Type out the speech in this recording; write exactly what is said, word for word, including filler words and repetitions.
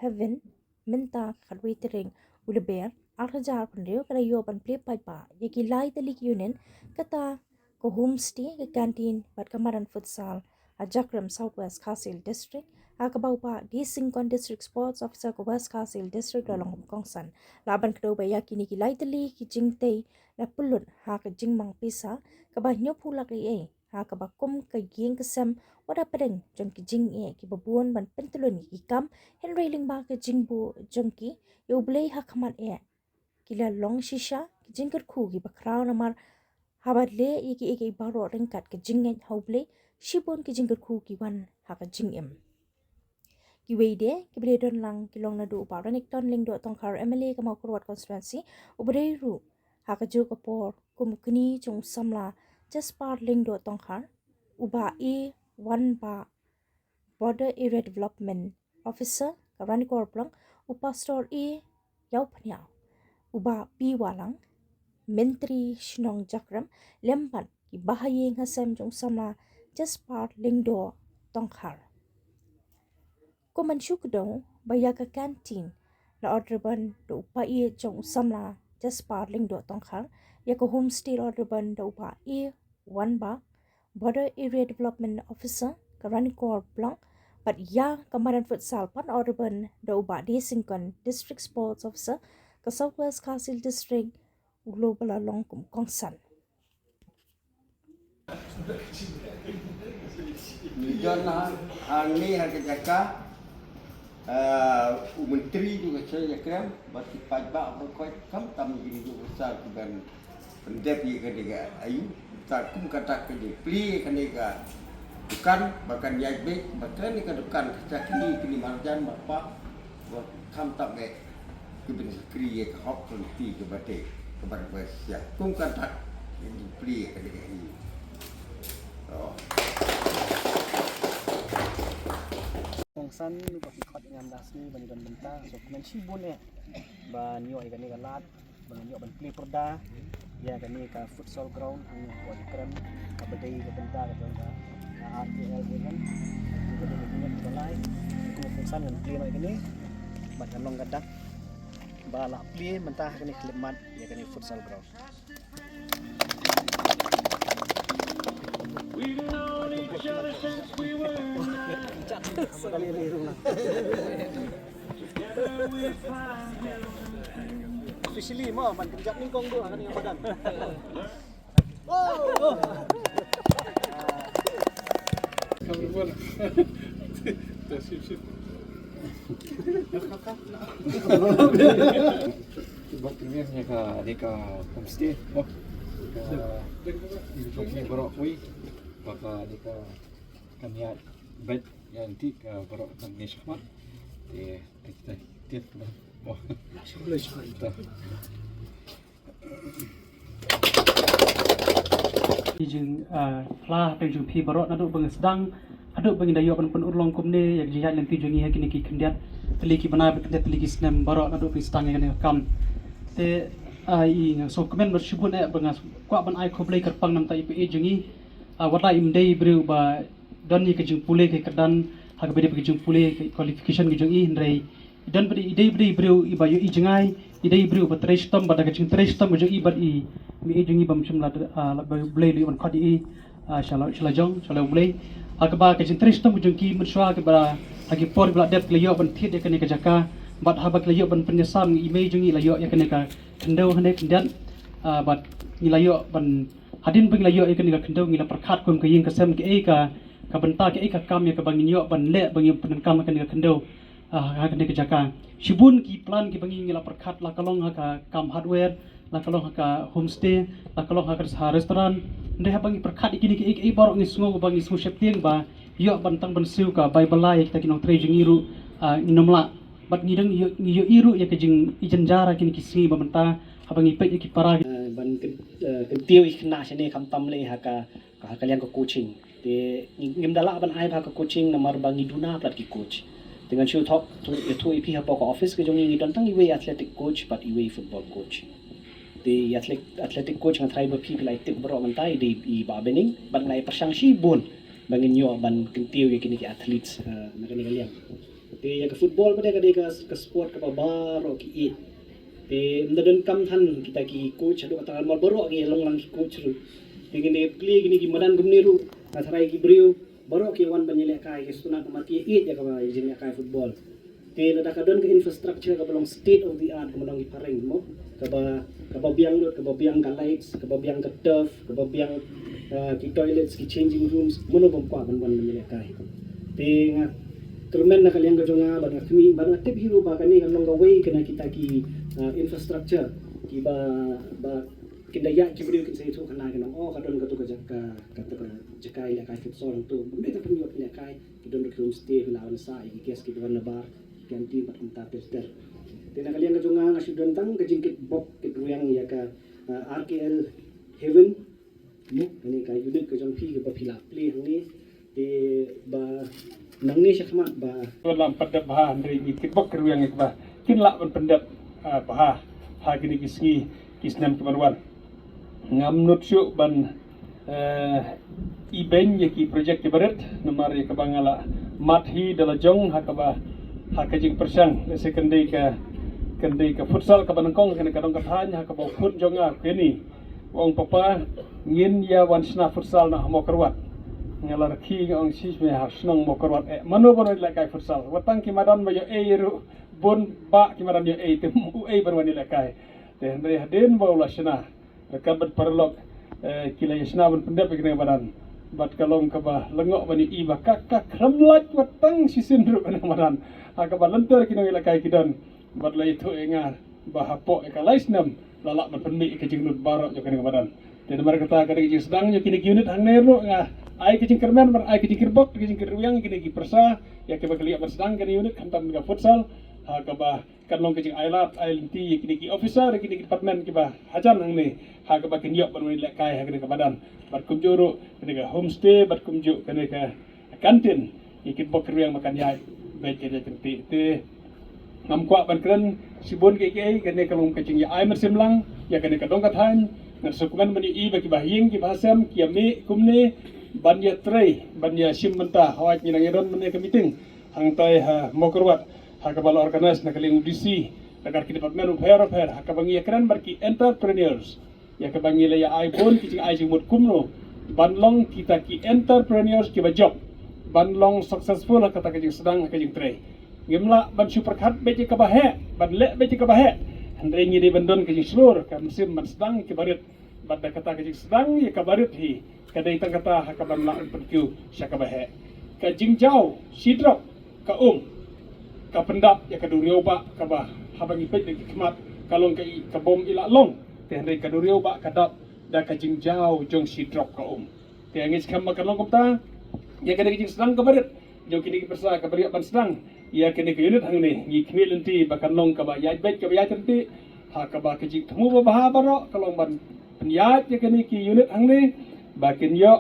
Heaven mynta ka khatwei tarik u Lber ar hajar arphew hynriew ka la ïoh ban plie paidbah ïa ki lai tylli ki unit, kata ka homestay, ka canteen bad ka madan futsal ha Jakrem, South West Khasi Hills District, ha kaba u Bah D Syngkon, District Sports Officer ka West Khasi Hills District, la long kum kongsan. Lah ban kdew ba ïa kine ki lai tylli ki jingtei la pynlut ha ka jingmang pisa kaba hynñiewphew lak eiei, ha kaba kum ka ïing ka sem wat la pdeng jong ki jingeh kiba bun ban pyntylun ïa ki kam, hynrei lyngba ka jingbuh jong ki ïa U Blei ha khmat eh, ki la long shisha ki jingkyrkhu kiba khraw namar haba leh ïa kiei kiei baroh ryngkat ka jingngeit ha U Blei, shibun ki jingkyrkhu ki wan ha ka jingim. Kiwei de kiba dei don lang ki long naduh u Bah Renikton Lyngdoh Tongkhar, M L A ka Mawkyrwat Constituency, uba dei ruh ha kajuh ka por kum u kñi jong u samla Jasper Lyngdoh Tongkhar, u Bah A Wanbah, Border Area Development Officer ka Ranikor Block, u Pastor A Ïawphniaw, u Bah P Wahlang, Myntri Shnong Jakrem, lem bad ki bahaïing hasem jong u samla Jasper Lyngdoh Tongkhar. Kum ban shu kdew ba ïa ka canteen la order ban da u paid jong u samla Jasper Lyngdoh Tongkhar, ïa ka homestay la order ban da u Bah A Wanbah, Border Area Development Officer ka Ranikor Block, bad ïa ka madan futsal pat la order ban da u Bah D Syngkon, District Sports Officer ka South West Khasi Hills District, u la ba la long kum kongsan. Ngi don ha, hangne ha ka jaka, eh, u Myntri jong ka Shnong Jakrem bad ki paidbah baroh khoit, khamtam kine ki officer kiban pyndep ïa kane ka aïu. Te kum ka dak ka jingplie ïa kane ka dukan ba kan ïaid beit, ba kane ka dukan ka jaka kine, kine marjan marpa ba khamtam eh kiban shakri ïa ka hok ka lynti kaba dei, kaba dei ba shisha. Kum ka dak ka jingplie ïa kane ka aïu. Oh. Kongsan ba ki khot ngam da sngi ba ngi don bynta, so kmen shibun eh ba ngi ïoh ïa kane ka lad ba ngi ïoh ban plie pyrda ïa kane ka futsal ground hangne ha Jakrem, kaba dei ka bynta ka jong ka R K L Haven. Ka dei ka unit kaba lai, kum u kongsan ngan plie noh ïa kane bad ka long ka dak ba la plie mynta ha kane ka khyllipmat ïa kane futsal ground. Especially mo ban kynjat nyngkong tu ha kane ka madan. Oh! Sip, sip. Bad kane ka, kane ka homestay, oh. Ka, ka baroh kawei. Bad kane ka, ka ïa bed ïa lynti ka baroh kane shakhmat. Te, te, te, te. Oh. Ki jing, ah, phla hapdeng jong phi baroh naduh ba ngi sdang haduh ba ngi da ïoh ban pynurlong kumne ïa ka jingïaid lynti jong ngi ha kine ki khyndiat tylli ki bnai bad khyndiat tylli ki snem baroh naduh ba ngi sdang ïa kane ka kam. Te, ah, i nga sngewkmen bad shibun eh ba nga kwah ban ai khublei kyrpang namar i pa i jong ngi, ah, wat la im dei briew ba don ïa ka jingpule ka kyrdan ha kaba dei ka jingpule ka qualification ka jong i, hynrei i don ba dei, i dei ba dei briew iba ïohi jngai, i dei briew ba trei shitom, bad da ka jingtrei shitom ka jong i bad i mei jong i bym shym la, ah, la ba Blei lei ban khot i, ah, sha la, sha la jong, sha la Blei. Ha kaba ka jingtrei shitom ka jong ki mynshuwa kaba ha ki por ba la dep ki la ïoh ban thied ïa kane ka jaka, bad haba ki la ïoh ban pynïasam i mei jong i la ïoh ïa kane ka khyndew hangne khyndiat, ah, bad ngi la ïoh ban Hadien ba ngi la ïoh ïa kane ka khyndew ngi la pyrkhat kum ka ïing ka sem kaei ka, ka bynta kaei ka kam ïa kaba ngin ïoh ban leh ba ngin pyndonkam ha kane ka khyndew, ah, ha kane ka jaka. Shibun ki plan kiba ngi ngi la pyrkhat la ka long ha ka kam hardware, la ka long ha ka homestay, la ka long ha ka restaurant. Hynrei haba ngi pyrkhat ïa kine kiei kiei baroh ngi sngew ba ngi sngew sheptieng ba ïoh ban tang ban siew ka bai ba la ïa kita ki nongtrei jong ngi ruh, ah, ngin ym lah. Bad ngi dang ïoh, ngi ïohi ruh ïa ka jing, i jynjar ha kine ki sngi ba mynta haba ngi peit ïa ki para. Eh, ban kyn-, eh, kyntiew ïa ki khynnah shane khamtam lei ha ka, ha ka liang ka coaching. Te ngi, ngim da lah ban ai bha ka coaching namar ba ngi duna palat ki coach. Te ngan shu thok, ïathuh ïa phi hapoh ka office ka jong ngi ngi don tang iwei athletic coach bad iwei football coach. Te i athletic, athletic coach nga tharai ba phi phi la ïa tip baroh mynta i dei i Bah Bening, bad nga la ïa pyrshang shibun ba ngin ïoh ban kyntiew ïa kine ki athletes, eh, na kane ka liang. Te ïa ka football pat ka dei ka, ka sport kaba baroh ki ïeit. Te ym da donkam than kita ki coach haduh katta, namar baroh ki long lang ki coach ruh. Te kine plie kine ki madan kumne ruh, nga tharai ki briew baroh ki wan ban ïalehkai, ki sngewtynnat namar ki ïeit ïa kaba ïa jingïalehkai football. Te lada ka don ka infrastructure kaba long state of the art, kaba long ki phareng mo, kaba, kaba biang lut, kaba biang ka lights, kaba biang ka turf, kaba biang, uh, ki toilets, ki changing rooms, mano bym kwah ban wan ban ïalehkai. Te nga kyrmen na ka liang ka jong nga, bad nga khmih, bad nga tip hi ruh ba kane kan long kawei na kita ki, uh, infrastructure kiba, ba kin da ïaid ki briew kin sa ïathuh khana, kin ong, oh, ka don katu ka jaka, katu ka jaka ïalehkai futsal hangtu. Bym dei tang pynïoh ïalehkai, ki don ruh ki homestay, phi lah ban sah ïa ki guest kiba wan na bar, ki aunty bad kumta ter ter. Te na ka liang ka jong nga, nga shu don tang ka jingkitbok kitrwiang ïa ka, uh, R K L Haven. Mo, kane ka unit ka jong phi kaba phi la plie hangne. Te ba nangne shakhmat ba wan lam pyndep bha, hynrei ngi kitbok kitrwiang ïa kaba kin lah ban pyndep, ah, bha ha kine ki sngi ki snem ki ban wan. Ngam nud shuh ban, eh, ibeiñ ïa ki project kiba rit, namar ïa kaba nga la mad hi da la jong ha kaba, ha ka jingpyrshang, lehse kan dei ka, kan dei ka futsal kaba nyngkong, kane ka dong ka thaiñ, ha kaba u khun jong nga u Kenny u ong, papa, ngin ïa wan shna futsal na ha Mawkyrwat. Nga la rkhie, nga ong, shish, me ha shnong Mawkyrwat, eh, mano ban wan ïalehkai futsal? Wat tang ki madan ba ïoh ei ruh, bun bah ki madan ïoh ei, te uei ban wan ïalehkai? Te hynrei hadien ba u la shna, ryngkat bad paralok, eh, ki la ïa shna ban pyndep ïa kane ka madan. Bad ka long kaba lyngngoh ban ïohi ba ka, ka khlem lait wat tang shisien ruh kane ka madan. Ha kaba lynter ki nongïalehkai ki don. Bad la ïathuh ïa nga ba hapoh ïa ka lai snem la lah ban pynmih ïa ka jingnud baroh jong kane ka madan. Te namar kata ka dei ka jingsdang jong kine ki unit hangne ruh, nga ai ka jingkyrmen bad ai ka jingkitbok, ka jingkitweng ïa kine ki pyrsa, ïa kiba ki la ïoh ban sdang kane unit khamtam ka futsal, ha kaba kan long ka jingailad ailynti ïa kine ki officer, ïa kine ki department kiba hajan hangne, ha kaba kin ïoh ban wan ïalehkai ha kane ka madan. Bad kumjuh ruh kane ka homestay, bad kumjuh kane ka kantin, ïa kitbok kitrwiang ba kan ïaid beit ka jait ryntih. Te ngam kwah ban kren shibun kiei kiei, kane ka long ka jingïa ai mynsiem lang ïa kane ka dong ka thaiñ. Ngan sa kmen ban ïohi ba kiba ha ïing kiba ha sem ki ïa mih kumne ban ïa trei, ban ïa shim bynta. Hooid, ngi nang ïa don mynne ka meeting hangtai ha Mawkyrwat, ha kaba la organise na ka liang u D C, ryngkat ki department bapher bapher, ha kaba ngi ïa kren bad ki entrepreneurs, ïa kaba ngi la ïa ai bun ki jingai jingmut kumno ban long kita ki entrepreneurs kiba jop, ban long successful ha kata ka jingsdang, ha ka jingtrei. Ngim lah ban shu pyrkhat beit ïa kaba heh, ban leh beit ïa kaba heh, hynrei ngi dei ban don ka jingshlur, ka mynsiem ban sdang ïa kaba rit. Bad da kata ka jingsdang ïa kaba rit hi, ka dei tang kata ha kaban lah ban pynkiew sha kaba heh. Ka jingjaw shi drop ka um ka pyndap ïa ka duriaw bah, kaba haba ngi peit da ki khmat ka long ka i, ka bym i lah long. Te hynrei ka duriaw bah ka dap da ka jingjaw jong shi drop ka um. Te ngi skhem ba kan long kumta. Ïa kane ka jingsdang kaba rit jong kine ki pyrsa kaba ïa ban sdang ïa kane ka unit hangne, ngi khmih lynti ba kan long kaba ïaid beit, kaba ïaid ryntih, ha kaba ka jingthmu ba bha baroh ka long ban pynïaid ïa kane ki unit hangne ba kin ïoh